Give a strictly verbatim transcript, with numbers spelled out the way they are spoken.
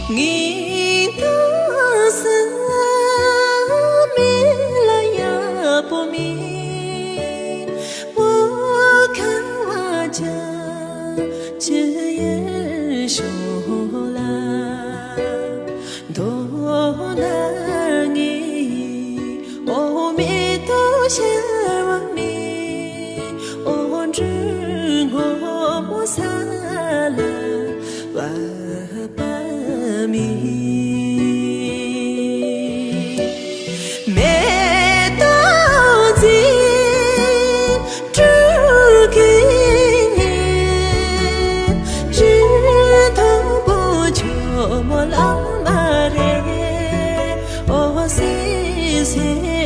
ངེད་དང་སེམས་མི་ལ་ཡག་པོ་མེད། འོ་ཁ་བ་ཅག་ཅི་ཡེ་ཤོ་ལ། མདོར་ན་ངས་འོ་མེ་ཏོག་ཤར་བ་མེད། འོ་འབྲུ་སྔོན་མོ་ས་ལ་བབས་པ་མེད། མེ་ཏོག་འཛིན་སྤྲུལ་གྱི་ཉིན། རི་དྭགས་པོ་ཇོ་མོ་གླང་མ་རེད། འོ་སི་སི་